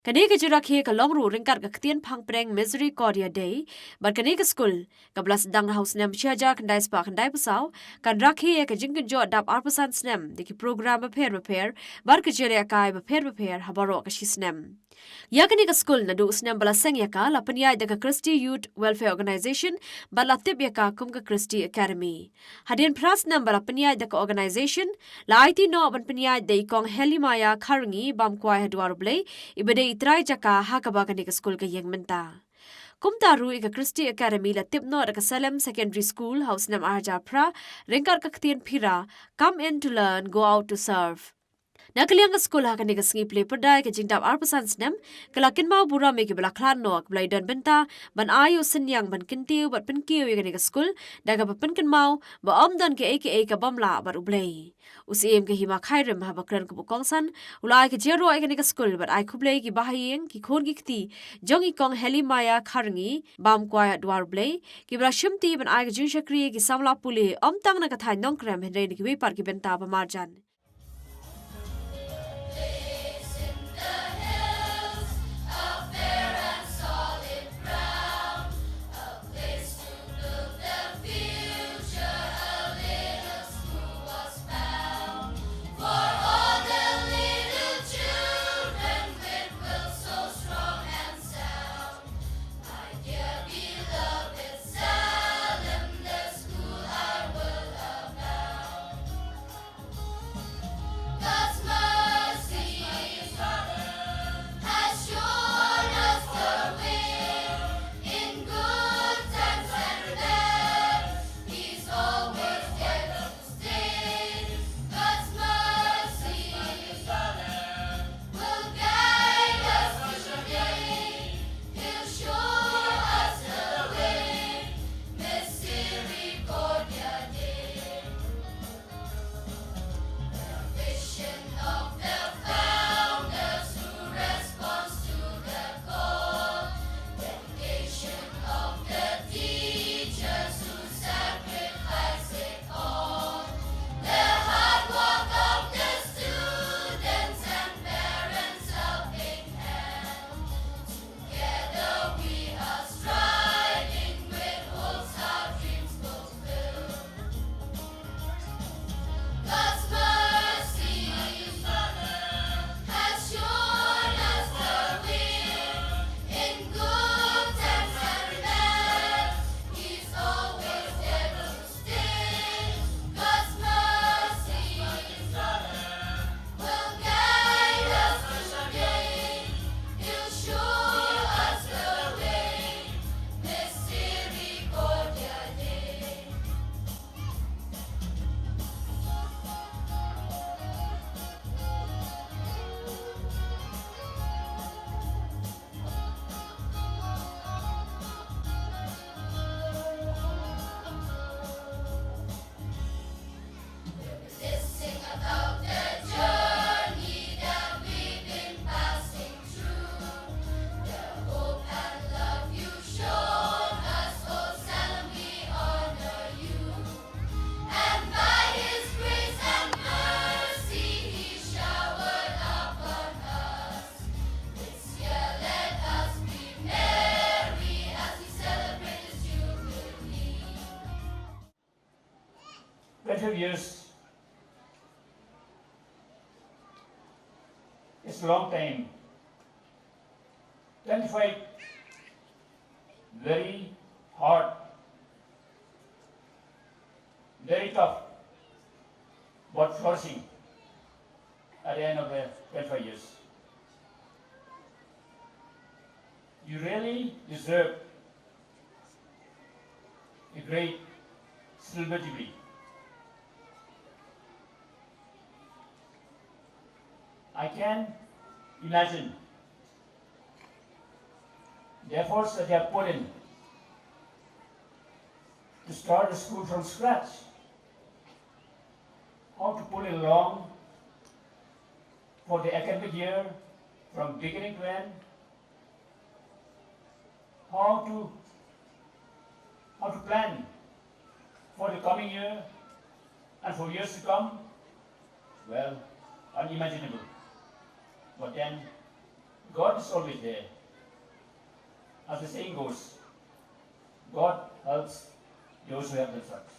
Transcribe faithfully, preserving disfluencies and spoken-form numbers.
Kane ka jingrakhe ka long ruh ryngkat ka ktien phang pdeng Misericordia Dei, bad kane ka skul, kaba la sdang ha u snem shi hajar khyndai spah khyndai phew saw, kan rakhe ïa ka jingkynjoh dap arphew san snem da ki program bapher bapher, bad ka jingïalehkai bapher bapher ha baroh ka shi snem. Ïa kane ka skul naduh u snem ba la seng ïa ka la pynïaid da ka Christy Youth Welfare Organization, bad la tip ïa ka kum ka Christy Academy. Hadien phra snem ba la pynïaid da ka organization, la aiti noh ban pynïaid da i Kong Helimaya Kharngi, bam kwai ha Dwar U Blei, iba dei i trai jaka ha kaba kane ka skul ka ïeng mynta. Kumta ruh ïa ka Christy Academy la tip noh da ka Salem Secondary School ha u snem ar hajar phra, ryngkat ka ktien Phira, "Come in to learn, go out to serve." Na ka liang ka skul ha kane ka sngi Plie Pyrda ïa ka jingdap arphew san snem, ka la kynmaw burom ïa kiba la khlad noh, kiba la ïadon bynta ban ai ïa u synñiang ban kyntiew bad pynkiew ïa kane ka skul, da kaba pynkynmaw ba ym don kaei kaei ka bym lah bad U Blei. U Syiem ka Hima Khyrim haba kren kum u kongsan, u la ai ka jingïaroh ïa kane ka skul bad ai khublei ïa ki bahaïing, ki khun ki kti jong i Kong Helimaya Kharngi, bam kwai ha Dwar U Blei, kiba la shimti ban ai ka jingshakri ïa ki samla pule, ym tang na ka thaiñ Nongkrem hynrei na kiwei pat ki bynta ba marjan. God's mercy has shown us the way in good times and bad. He's always there to stay. God's mercy will guide us today. He'll show us the way. Misericordia Dei. The vision of the founders who responds to the call. Dedication of the teachers who sacrifice it all. The hard work of the students and parents helping hand. Together we are striving, great hopes, our dreams fulfill. God's mercy has shown us the way in good times and bad. He's always there to stay. God's mercy will guide us today. He'll show us the way. Misericordia Dei. This sing about the journey that we've been passing through. The hope and love you've shown us, oh Salem, we honor you. And by His grace and mercy He showered upon us. This year let us be merry as we celebrate this jubilee. Twenty-five years is a long time. Twenty-five very hard, very tough, but flourishing at the end of the twenty-five years. You really deserve a great silver jubilee. I can imagine the efforts that they have put in to start the school from scratch, how to pull it along for the academic year from beginning to end, how to, how to plan for the coming year and for years to come, well, unimaginable. But then, God is always there. As the saying goes, God helps those who help themselves.